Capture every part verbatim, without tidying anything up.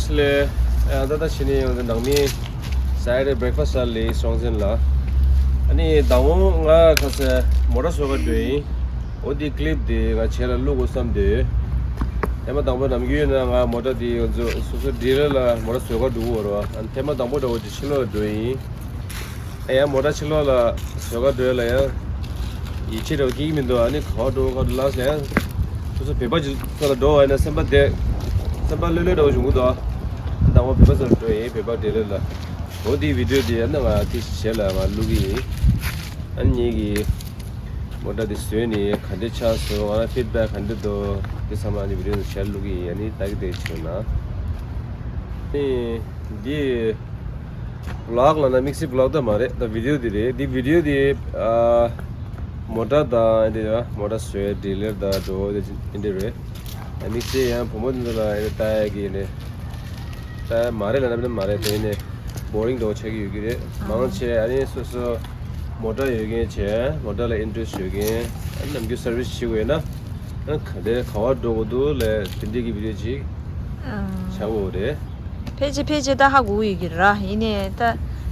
ལས། ཨ་ད་ད་ཕྱི་ནས་ཡོང་དུས་ནང་མི་Saturday breakfast ལ་སྲོང་བཙན་ལ། ཨ་ནི་དང་པོ་ང་ཁ་སེ་མོ་ཊ་བཟོ་ག་འགྲོ་ཡིན། འོ་དེ་clip དེ་ང་བྱས་ལ་བླུག་དགོས་བསམ་དེ། ཐེངས་མ་དང་པོ་ནམ་རྒྱུན་ཡིན་ན་ང་མོ་ཊ་དེ་ང་ཚོ་སོ་སོ་dealer ལ་མོ་ཊ་བཟོ་ག་འགྲོ་གི་ཡོད་རེད་བ། ཨ་ནི་ཐེངས་མ་དང་པོ་འདྲ་བོ་ཅིག་ཕྱི་ལོགས་ལ་འགྲོ་ཡིན། ཨ་ཡ་མོ་ཊ་ཕྱི་ལོགས་ལ་བཟོ་ག་འགྲོ་ཡ་ལ་ཡང་ཡིད་ཆེས་འདྲ་བོ་སྐྱེ་གི་མི་འདུག་ཨ་ནི་ག་པར་འགྲོ་ག་པར་འགྲོ་ལབ་ཟེར་ཡང་། སོ་སོ་བོད་པ་ཅིག་ཚོ་ལ་འགྲོ་བ་ཡིན་ན་སེམས་པ་བདེ། སེམས་པ་ལྷོད་ལྷོད་འདྲ་བོ་བྱུང་གི་འདུག་དང་པོ་བོད་པ་ཚོ་ལ་འགྲོ་ཡིན། བོད་པ་dealer ལ། འོ་དེའི་video དེ་ཡང་ན་ང་དེ་བྱས་ལ་ང་བླུག་གི་ཡིན། ཨ་ནི་ངེད་ཀྱི་མོ་ཊ་དེ་བཟོས་ནས་ག་འདྲ་ཆགས་སོང་། ང་ལ་feedback ག་འདྲ་འདུག་དེ་ཚང་མ་ཨ་ནི་video ནང་བྱས་བླུག་གི་ཡིན། ཨ་ནི་ད་གི་དེ་བྱས་ན། ཨ་ནི་འདི། Vlog ལབ་ན་དམིགས་བསལ་vlog ད་མ་རེད། ད་video འདི་རེད། འདི་video འདི་ཨ་མོ་ཊ་དང་འདི་ར་མོ་ཊ་བཟོས་dealer དང་འགྲོ་འདི་འདི་རེད། དམིགས་བསལ་ཡང་བུ་མོ་འདི་ཚོ་ལ་ཨེ་ལྟ་ཡ་གི་ནི་ལྟ་ཡ་མ་རེད་ལབ་ན་མ་རེད། དེ་ནི་boring འདྲ་བོ་ཆགས་ཀྱི་ཡོད་ཀྱི་རེད། མང་ཆེ་ཨ་ནི་སོ་སོ་མོ་ཊ་ཡོད་མཁན་བྱས། མོ་ཊ་ལ་interest ཡོད་མཁན། ཨ་ནི་ནམ་རྒྱུན་service བྱེད་དགོས་ཡོད་ན། ཨ་ག་དེ་ག་བར་འགྲོ་དགོས་འདུག་ལས་དེ་འདྲའི་གི་video ཅིག་ཨ་ཆགས་དགོས་རེད། ཕལ་ཆེར་ཕལ་ཆེར་ད་ཧ་གོ་གི་ཡོད་ཀྱི་ར། ཡིན་ནའི་ད་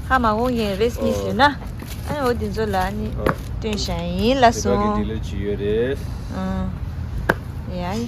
ཧ་མ་གོ་མཁན་རེས་མིས་ཡོད་ན། ཨ་ནི་འོ་དེ་ཚོ་ལ་ནི་ཨ་སྟོན་བྱ་ཡིན་ལ་བོད་པ་གི་སོང་། dealer ཅིག་ཡོད་རེད། ཨ་ཡ་ཡ།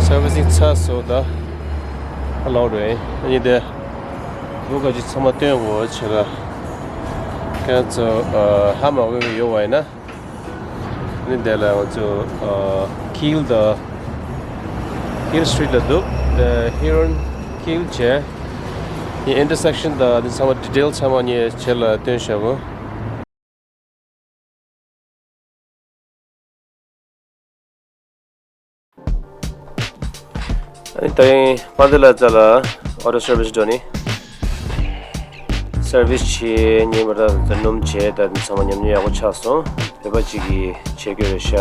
Servicing ཚར་སོང་། ད་ལོག་རེད། ཨ་ནི་དེ་ སྒོ་ག་ཅི་ཚང་མ་སྟོན་དགོས་བྱས་ལ། ཁྱེད་ཚོ་ཧ་མ་གོ་གི་ཡོད་པ་ཡིན་ན། ནི་དེ་ལ་ང་ཚོ་ཁིལ་དང་། ཧིལ་སི་ཊི་རི་ཊི་ལ་འདུག་དེ་ཧི་རོན་ཁིལ་བྱས། ནི་ཨིན་ཊར་སེག་ཤན་དང་འདི་ཚང་མ་ཌི་ཊེལ་ཚང་མ་ངས་བྱས་ལ་སྟོན་བཞག་གོ། ཨ་ནི་ད་ཡིན་པ་འདི་ལ་ཙ་ལ་ཨོ་ཊོ་སར་བི་སི་འགྲོ་ནི། སར་བི་སི་བྱས་ཉིན་མ་ད་ད་སྣུམ་བྱས་ད་ཚང་མ་ཉམས་མྱོང་ཡག་པོ་ཆགས་སོང་། བོད་པ་གཅིག་གིས་བྱེད་དགོས་རེད་ཤག་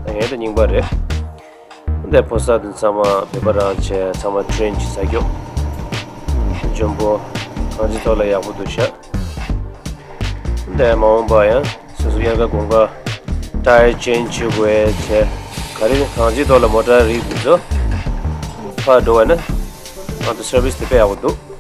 ད་ངས་ད་རྙིང་པ་རེད། འདི་ཕོ་གསར་དེ་ཚང་མ་བོད་པ་རང་བྱས་ཚང་མ་ཊེན་བྱེད་ས་སྐྱོ། འཇོན་པོ། གང་ཅི་ཐོག་ལ་ཡག་པོ་འདུག་ཤག་འདི་མ་འོངས་པ་ཡང་སོ་སོ་དབྱར་ཁ་དགུན་ཁ་ཊ་ཡར་ཅེན་བྱེད་དགོས་བྱས། ག་རེ་གང་ཅི་ཐོག་ལ་མོ་ཊ་རིགས་དེ་ཚོ་ཕར་འགྲོ་བ་ན་ང་ཚོ་སར་བི་སི་དེ་དཔེ་ཡག་པོ་འདུག